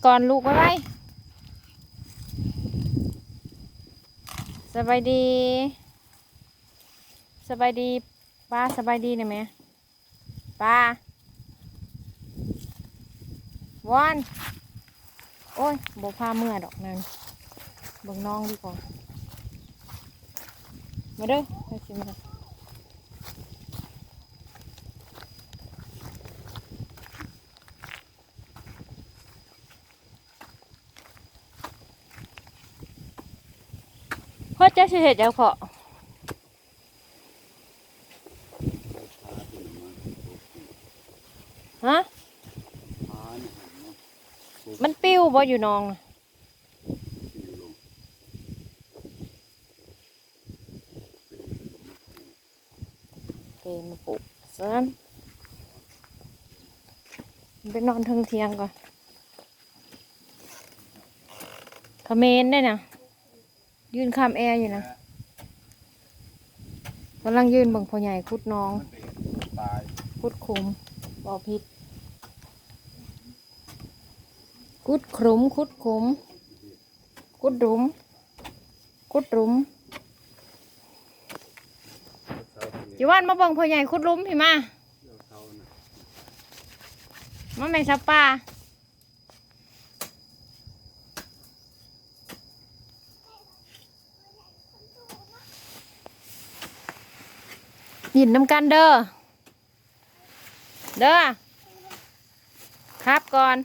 ກ່ອນລູກ ໄວໆ. ສະບາຍດີ ສະບາຍດີປ້າ ສະບາຍດີນະແມ່. ປາ ວອນ ໂອ້ຍ ບໍ່ພາເມືອດອກນັ້ນ ເບິ່ງນ້ອງດີກວ່າ. ມາເດີ ມາຊິມາ. ພໍ່ເຈົ້າຊິເຮັດຫຍັງພໍ່? ຮະ? ມັນປິວບໍ່ຢູ່ໜອງ? ເກມາປຸກຊັ້ນ ໄປນອນເທິງທຽງກ່ອນ. ຂະເໝນໄດ້ນະ ຢືນຄາມແອຢູ່ນະ ກຳລັງຢືນເບິ່ງພໍ່ໃຫຍ່ຂຸດໜອງ ຂຸດຂຸມ ເວົ້າຜິດ ຂຸດຂຸມ ຂຸດຂຸມ ຂຸດຫຼຸມ ຂຸດຫຼຸມ. ຈິວັນ ມາເບິ່ງພໍ່ໃຫຍ່ຂຸດຫຼຸມພີ້ມາ ມາແມ່ສາວປາ. ຫຼິ້ນນຳກັນເດີ ເດີ ຄັບກ່ອນ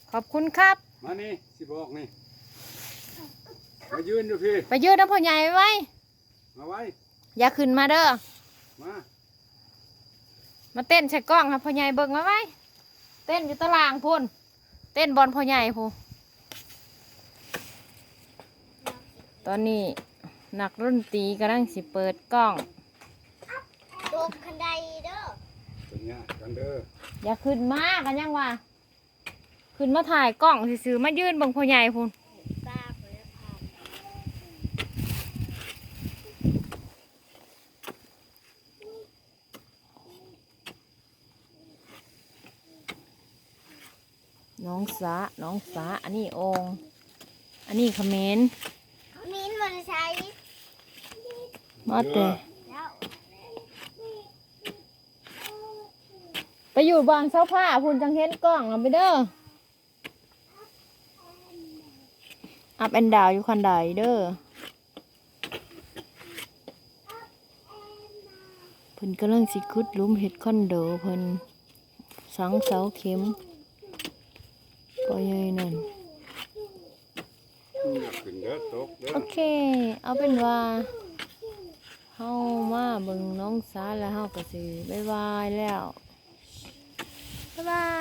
ຂອບຄຸນຄັບ. ມານີ້ ຊິບອກນີ້ ມາຢືນຢູ່ພີ້ ໄປຢືນນຳພໍ່ໃຫຍ່ໄວໆ ມາໄວ ຢ່າຂຶ້ນມາເດີ ມາ ມາເຕັ້ນໃສ່ກ້ອງໃຫ້ພໍ່ໃຫຍ່ເບິ່ງໄວໆ ເຕັ້ນຢູ່ຕາລ່າງພຸ້ນ ເຕັ້ນບ່ອນພໍ່ໃຫຍ່ພຸ້ນ. ຕອນນີ້ນັກດົນຕີກຳລັງຊິເປີດກ້ອງ ຕົກຄັນໄດເດີ ເປັນຍາກກັນເດີ ຢ່າຂຶ້ນມາ ກໍຍັງວ່າ ຂຶ້ນມາຖ່າຍກ້ອງຊື່ໆ ມາຢືນເບິ່ງພໍ່ໃຫຍ່ພຸ້ນ. ໜອງສະ ໜອງສະ ອັນນີ້ໂອ່ງ ອັນນີ້ຂະເໝນ ຂະເໝນມາແຕ່ໃສ? ມາແຕ່ ໄປຢູ່ບ່ອນເສົາຜ້າພຸ້ນ ຈັ່ງເຫັນກ້ອງນະ ໄປເດີ. ອັບແອນດາວຢູ່ຄັນໄດເດີ ເພິ່ນກຳລັງຊິຂຸດຫຼຸມເຮັດຄອນໂດ ເພິ່ນສັງເສົາເຂັມ ພໍ່ໃຫຍ່ນັ້ນ. ຢ່າຂຶ້ນເດີ ຕົກເດີ ໂອເຄ ເອົາເປັນວ່າເຮົາມາເບິ່ງໜອງສາ ແລ້ວເຮົາກໍຊິບາຍບາຍແລ້ວ ບາຍບາຍ.